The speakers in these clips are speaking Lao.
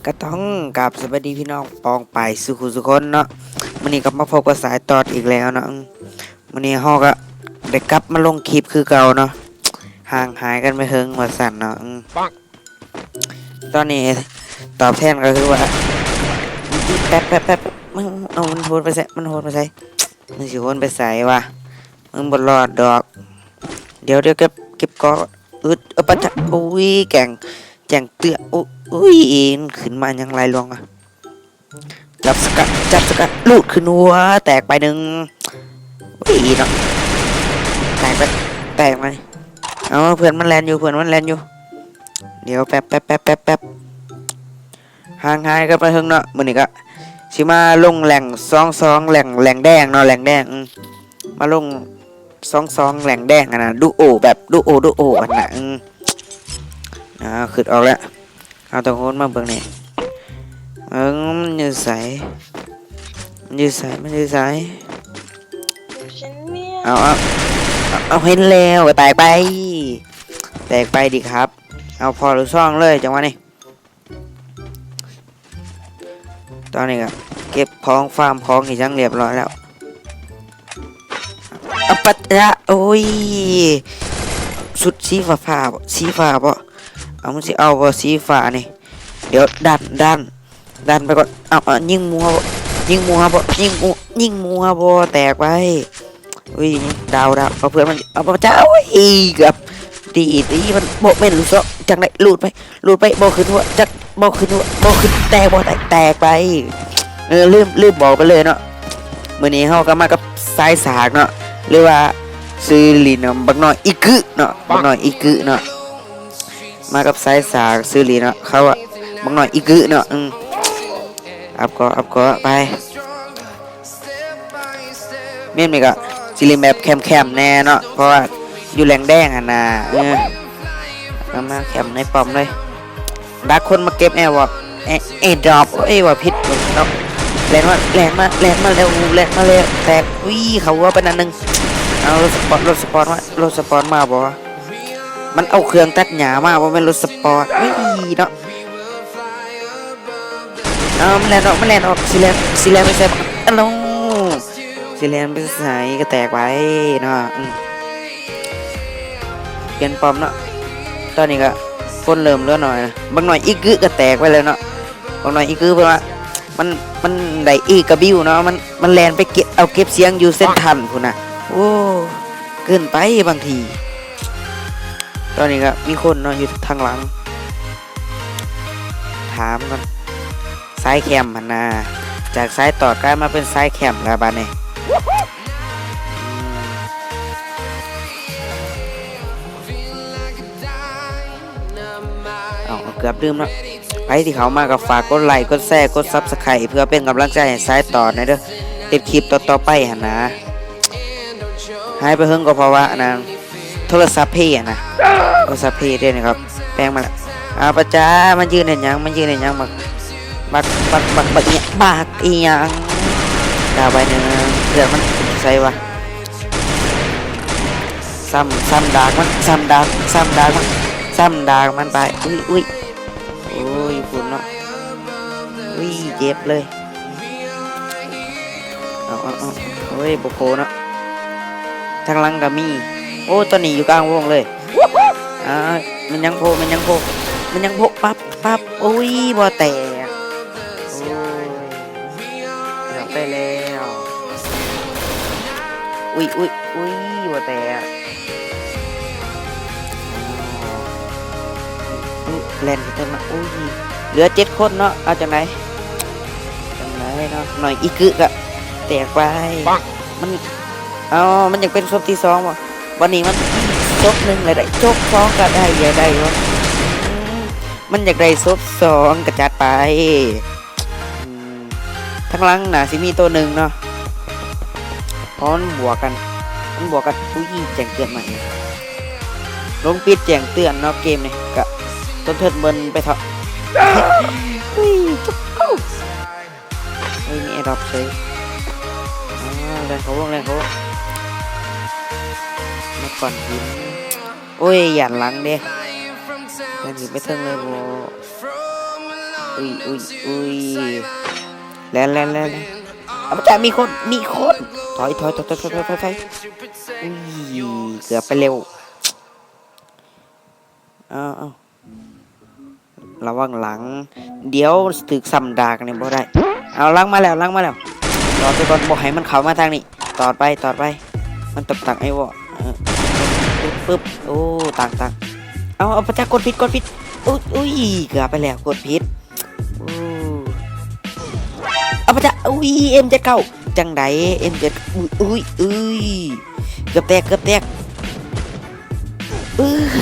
ກໍຕ້ອງກາບສະບາຍດີພີ່ນ້ອງປ້ອງປາຍສູ່ຜູ້ສູ່ຄົນເນາະ. ມື້ນີ້ກໍມາພົບກັບສາຍຕອດອີກແລ້ວເນາະ. ອືມ ມື້ນີ້ເຮົາກໍໄດ້ກັບມາລົງຄລິບຄືເກົ່າເນາະ, ຫ່າງຫາຍກັນໄປເຖິງວ່າຊັ້ນເນາະ. ອືມ ຕອນນີ້ຕອບແທນກໍຄືວ່າ ແປັບໆໆ ເອົາ ມັນໂຫດໄປໃສ ມັນໂຫດໄປໃສ ມັນຊິໂຫດໄປໃສວະ? ມຶງບໍ່ລອດດອກ. ດຽວ ດຽວເກັບ ເກັບເກາະ ອຶດ ເອົາປະຈະ ໂອ້ຍ ແຈ້ງ ແຈ້ງເຕືອນ ໂອ້ຍ ມັນຂຶ້ນມາຫຍັງຫຼາຍຫຼວງວະ? ຈັບສະກັດ ຈັບສະກັດ ລູດຂຶ້ນຫົວ ແຕກໄປໜຶ່ງ. ໂອ້ຍ ເນາະ ແຕກໄປ ແຕກໄປ. ເອົາ ເພື່ອນມັນແລ່ນຢູ່ ເພື່ອນມັນແລ່ນຢູ່. ດຽວ ແປັບໆໆໆ ຫ່າງຫາຍກັນໄປເຖິງເນາະ. ມື້ນີ້ກໍຊິມາລົງແລ້ງສອງສອງ ແລ້ງ ແລ້ງແດງເນາະ ແລ້ງແດງ. ອືມ ມາລົງສອງສອງ ແລ້ງແດງຫັ້ນນະ ດູໂອ ແບບດູໂອ ດູໂອຫັ້ນນະ. ອືມ ອ່າ ຄິດອອກແລ້ວ ເຮົາຕ້ອງໂຫນມາເບິ່ງນີ້. ເອີ ມັນຢູ່ໃສ ມັນຢູ່ໃສ ມັນຢູ່ໃສ? ເອົາ ເອົາ ເອົາ ເຫັນແລ້ວ ກໍແຕກໄປ ແຕກໄປດີຄັບ. ເອົາ ພໍລູກຊອງເລີຍ ຈັງຫວະນີ້. ຕອນນີ້ກໍເກັບຂອງ ຟາມຂອງອີ່ຫຍັງລຽບຮ້ອຍແລ້ວ. ອາປະຈະ ໂອ້ຍ ຊຸດສີຟ້າໆ ບໍ່ ສີຟ້າບໍ່? ເອົາ ມັນຊິເອົາບໍ່ສີຟ້ານີ້? ດຽວ ດັນ ດັນ ດັນໄປກ່ອນ. ເອົາ ເອົາ ຍິງໝູ່ບໍ່ ຍິງໝູ່ບໍ່ ຍິງໝູ່ ຍິງໝູ່ບໍ່? ແຕກໄປ. ອຸ້ຍ ດາວ ດາວ ເອົາເພື່ອນມັນ ເອົາພະເຈົ້າ ເອີຍ ເກືອບ ຕີ ຕີ ມັນບໍ່ແມ່ນລູກສອງ ຈັ່ງໃດ ລູດໄປ ລູດໄປ ບໍ່ຂຶ້ນຫົວ ຈັກ ບໍ່ຂຶ້ນຫົວ ບໍ່ຂຶ້ນ ແຕກບໍ່ ແຕກ ແຕກໄປ. ເອີ ລືມ ລືມບອກໄປເລີຍເນາະ ມື້ນີ້ເຮົາກໍມາກັບສາຍສາກເນາະ ຫຼືວ່າຊື່ຫຼິ້ນ ບັກນ້ອຍອີກຶເນາະ ບັກນ້ອຍອີກຶເນາະ. ມາກັບສາຍສາກຊື່ລີເນາະ ເຂົາວ່າບັກນ້ອຍອີກຶເນາະ. ອືມ ອັບເກາະ ອັບເກາະໄປ. ແມ່ນນີ້ກໍຊິຫຼິ້ນແບບແຄມໆແດ່ເນາະ ເພາະວ່າຢູ່ແຫຼງແດງຫັ້ນນະ. ເອີ ມາ ມາແຄມໃນປ້ອມເລີຍ ດັກຄົນມາເກັບແອດຣອບ ແອ ແອດຣອບ ໂອ້ຍ ວ່າຜິດເນາະ. ແລ່ນມາ ແລ່ນມາ ແລ່ນມາແລ້ວ ແລ່ນມາແລ້ວ ແຕກ. ອຸ້ຍ ເຂົ້າຫົວໄປນັ້ນໜຶ່ງ. ເອົາ ລົດສະປອດ ລົດສະປອດມາ ລົດສະປອດມາບໍ່? ມັນເອົາເຄື່ອງຕັດຫຍ້າມາ ບໍ່ແມ່ນລົດສະປອດ. ເອີຍ ເນາະ ເອົາ ມັນແລ່ນອອກ ມັນແລ່ນອອກ ຊິແລ່ນ ຊິແລ່ນໄປໃສ? ອ້າວ ຊິແລ່ນໄປໃສກໍແຕກໄປເນາະ. ອືມ ປ່ຽນປ້ອມເນາະ ຕອນນີ້ກໍຄົນເລີ່ມເຫຼືອໜ້ອຍນະ. ບັກນ້ອຍອີກຶກໍແຕກໄປແລ້ວເນາະ ບັກນ້ອຍອີກຶ ເພິ່ນວ່າ ມັນ ມັນໄດ້ເອກະບິວເນາະ ມັນ ມັນແລ່ນໄປເກັບ ເອົາເກັບສຽງຢູ່ເຊັນທຣັນພຸ້ນນະ. ໂອ້ ເກີນໄປບາງທີ. ຕອນນີ້ກໍມີຄົນເນາະຢູ່ທາງຫຼັງ ຖາມກ່ອນ ສາຍແຄມຫັ້ນນາ ຈາກສາຍຕອດກາຍມາເປັນສາຍແຄມແລ້ວບາດນີ້. ເອົາ ເກືອບລືມເນາະ ໃຜທີ່ເຂົ້າມາກໍຝາກກົດໄລ ກົດແຊ ກົດຊັບສະໄຄຣບ໌ ເພື່ອເປັນກຳລັງໃຈໃຫ້ສາຍຕອດແດ່ເດີ້ ເຮັດຄລິບຕໍ່ໆໄປຫັ້ນນາ. ຫາຍໄປເຫິງກໍເພາະວ່າອັນນັ້ນ ໂທລະສັບເພຫັ້ນນະ ໂທລະສັບເພເດ້ນີ້ ກໍແປງມາແລ້ວ. ອາປະຈາ ມັນຢືນເຮັດຫຍັງ ມັນຢືນເຮັດຫຍັງ ບັກ ບັກ ບັກ ບັກ ບັກອີຫຍັງ ບັກອີຫຍັງ. ດາວໃບໜຶ່ງ ເພື່ອນມັນໃສວະ? ຊ້ຳ ຊ້ຳດາກມັນ ຊ້ຳດາກ ຊ້ຳດາກມັນ ຊ້ຳດາກມັນໄປ. ອຸ້ຍ ອຸ້ຍ ໂອ້ຍ ພຸ້ນເນາະ ອຸ້ຍ ເຈັບເລີຍ. ເອົາ ເອົາ ເອົາ ໂອ້ຍ ບໍ່ໂພເນາະ ທາງຫຼັງກໍມີ. ໂອ້ ຕອນນີ້ຢູ່ກາງວົງເລີຍ. ອ່າ ມັນຍັງໂພ ມັນຍັງໂພ ມັນຍັງໂພ ປັບ ປັບ ໂອ້ຍ ບໍ່ແຕກ. ໂອ້ຍ ເກືອບໄປແລ້ວ. ອຸ້ຍ ອຸ້ຍ ອຸ້ຍ ບໍ່ແຕກ. ແລ່ນຂຶ້ນເທິງມາ ໂອ້ຍ ເຫຼືອເຈັດຄົນເນາະ ເອົາຈັ່ງໃດ ຈັ່ງໃດເນາະ. ນ້ອຍອີກຶກະແຕກໄປ ມັນ ເອົາ ມັນຢາກເປັນສົບທີສອງບໍ່? ບັດນີ້ມັນສົບໜຶ່ງແລ້ວໄດ້ ສົບສອງກໍໄດ້ ຢາກໄດ້ບໍ່? ອືມ ມັນຢາກໄດ້ສົບສອງກໍຈັດໄປ. ອືມ ທາງຫຼັງໜ້າຊິມີໂຕໜຶ່ງເນາະ ເພາະມັນບວກກັນ ມັນບວກກັນ. ອຸ້ຍ ແຈ້ງເຕືອນໃໝ່ ລົງປິດແຈ້ງເຕືອນເນາະ ເກມນີ້ກະທົນເທີນເບິ່ນໄປເທາະ. ອຸ້ຍ ເຮີ້ຍ ມີແອດຣອບເສີຍ. ອ່າ ແລ່ນເຂົ້າວົງ ແລ່ນເຂົ້າວົງ ມາກ່ອນຫີນ. ໂອ້ຍ ຢ້ານຫຼັງເດ້ ແລ່ນຂຶ້ນໄປເທິງເລີຍບໍ່? ອຸຍ ອຸຍ ອຸຍ ແລ່ນ ແລ່ນ ແລ່ນ ແລ່ນ. ເອົາ ຈະມີຄົນ ມີຄົນ. ຖອຍ ຖອຍ ຖອຍ ຖອຍ ຖອຍ ຖອຍ ຖອຍ. ອຸຍ ເກືອບໄປແລ້ວ. ເອົາ ເອົາ ລະວັງຫຼັງ. ດຽວຖືກຊ້ຳດາກນີ້ບໍ່ໄດ້. ເອົາ ຫຼັງມາແລ້ວ ຫຼັງມາແລ້ວ. ຈອດໄວ້ກ່ອນ ບໍ່ໃຫ້ມັນເຂົ້າມາທາງນີ້. ຈອດໄປ ຈອດໄປ. ມັນຕ້ອງຕັ້ງໄອວໍ. ເອີ ປຶບ ປຶບ. ໂອ້ ຕັ້ງ ຕັ້ງ. ເອົາ ເອົາ ປະຈັກ ກົດຜິດ ກົດຜິດ. ອຸຍ ອຸຍ ເກືອບໄປແລ້ວ ກົດຜິດ. ໂອ້ ເອົາ ປະຈັກ. ອຸຍ ເອັມເຈັດເກົ້າ ຈັ່ງໃດ ເອັມເຈັດ ອຸຍ ອຸຍ ອຸຍ ເກືອບແຕກ ເກືອບແຕກ. ເອີຍ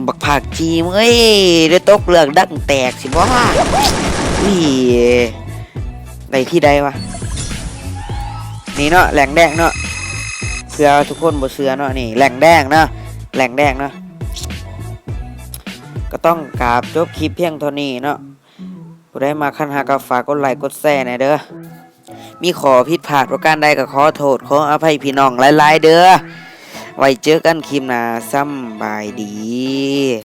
ບັກພາກຈີເອີຍ ໄດ້ຕົກເລື່ອງດັງແຕກຊິບໍ່. ອຸຍ ໄດ້ທີ່ໃດວະ? ນີ້ເນາະ ແຫຼ່ງແດງເນາະ. ເພື່ອທຸກຄົນບໍ່ເຊື່ອເນາະ ນີ້ແຫຼ່ງແດງເນາະ ແຫຼ່ງແດງເນາະ. ກໍຕ້ອງກາບຈົບຄລິບພຽງເທົ່ານີ້ເນາະ. ຜູ້ໃດມັກຄັນຮັກກໍຝາກກົດໄລກົດແຊແດ່ເດີ. ມີຂໍ້ຜິດພາດປະການໃດກໍຂໍໂທດຂໍອະໄພພີ່ນ້ອງຫຼາຍໆເດີ. ໄວ້ເຈີກັນຄລິບໜ້າ ສຳບາຍດີ.